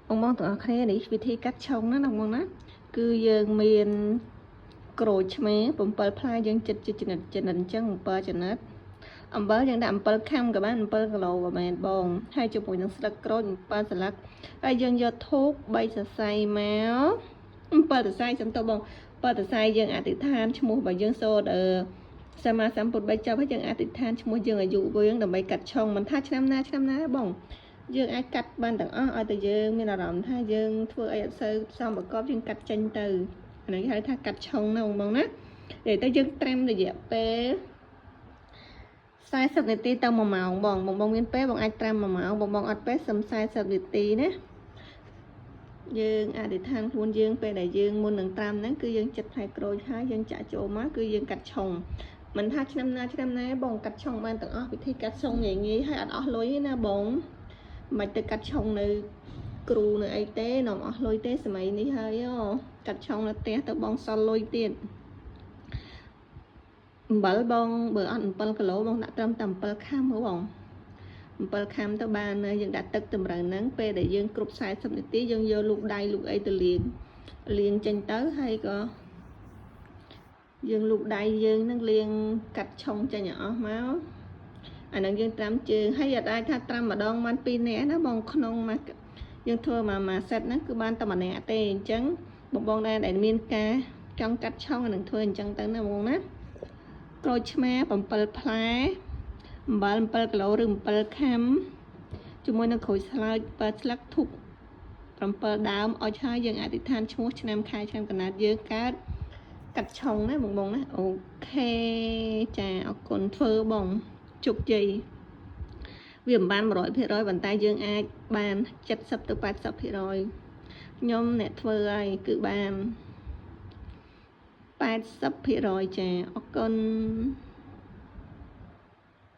បងបងទាំងអស់គ្នានេះវិធីកាត់ឆុងណាបងបងណាគឺយើងមានក្រូចឆ្មា7ផ្លែយើងចិត្តជាចំណិតចំណិតអញ្ចឹង7ចំណិតអំបិលយើងដាក់7ខាំក៏បាន7គីឡូក៏បានបងហើយជាមួយនឹងស្លឹកក្រូច7ស្លឹកហើយយើងយកធូប3សរសៃមក7សរសៃសំទោសបង7សរសៃយើងអធិដ្ឋានឈ្មោះរបស់យើងសូត្រអឺសម្មាសម្ពុទ្ធ3ចប់ហើយយើងអធិដ្ឋានឈ្មោះយើងអាយុយើងដើម្បីកាត់ឆុងមិនថាឆ្នាំណាឆ្នាំណាបង យើងអាចកាត់បានទាំងអស់ឲ្យតែយើងមានអារម្មណ៍ថាយើងធ្វើអីអត់សូវសមប្រកបយើងកាត់ចេញទៅអានេះគេហៅថាកាត់ឆុងណាបងបងណានិយាយទៅយើងត្រាំរយៈពេល40នាទីទៅ1ម៉ោងបងបងបងមានពេលបងអាចត្រាំ1ម៉ោងបងបងអត់ពេលសឹម40នាទីណាយើងអធិដ្ឋានខ្លួនយើងពេលដែលយើងមុននឹងត្រាំហ្នឹងគឺយើងចិត្តផ្លែក្រូចហើយយើងចាក់ចូលមកគឺយើងកាត់ឆុងមិនថាឆ្នាំណាឆ្នាំណាបងកាត់ឆុងបានទាំងអស់វិធីកាត់ឆុងងាយងាយហើយអត់អស់លុយទេណាបង មិនទៅកាត់ឆុងនៅគ្រូនៅអីទេនាំអស់លុយទេសម័យនេះហើយអូកាត់ឆុងនៅផ្ទះទៅបងសល់លុយទៀតអំបិលបងបើអត់7គីឡូបងដាក់ត្រឹមតែ7ខាំហ៎បង7ខាំទៅបានយើងដាក់ទឹកតម្រូវហ្នឹងពេលដែលយើងគ្រប់40នាទីយើងយកលូកដៃលូកអីទៅលាងលាងចេញទៅហើយក៏យើងលូកដៃយើងនឹងលាងកាត់ឆុងចេញឲ្យអស់មកអានឹងយើងត្រាំជើងហើយអត់អាចថាត្រាំម្ដងបាន2នាក់ណាបងក្នុងមកយើងធ្វើមកមួយសិតហ្នឹងគឺបានតែម្នាក់ទេអញ្ចឹងបងបងដែលមានការចង់កាត់ឆុងអានឹងធ្វើអញ្ចឹងទៅណាបងណាក្រូចឆ្មា7ផ្លែអំបិល7គីឡូឬ7ខាំជាមួយនឹងក្រូចស្លើច7ស្លឹកធូប7ដើមអុចហើយយើងអធិដ្ឋានឈ្មោះឆ្នាំខែឆ្នាំកណាត់យើងកើតកាត់ឆុងណាបងបងណាOK ចាអរគុណធ្វើបងជោគជ័យវាមិនបាន100%ប៉ុន្តែយើងអាចបាន70ទៅ80%ខ្ញុំអ្នកធ្វើហើយគឺបាន80%ចាអរគុណ។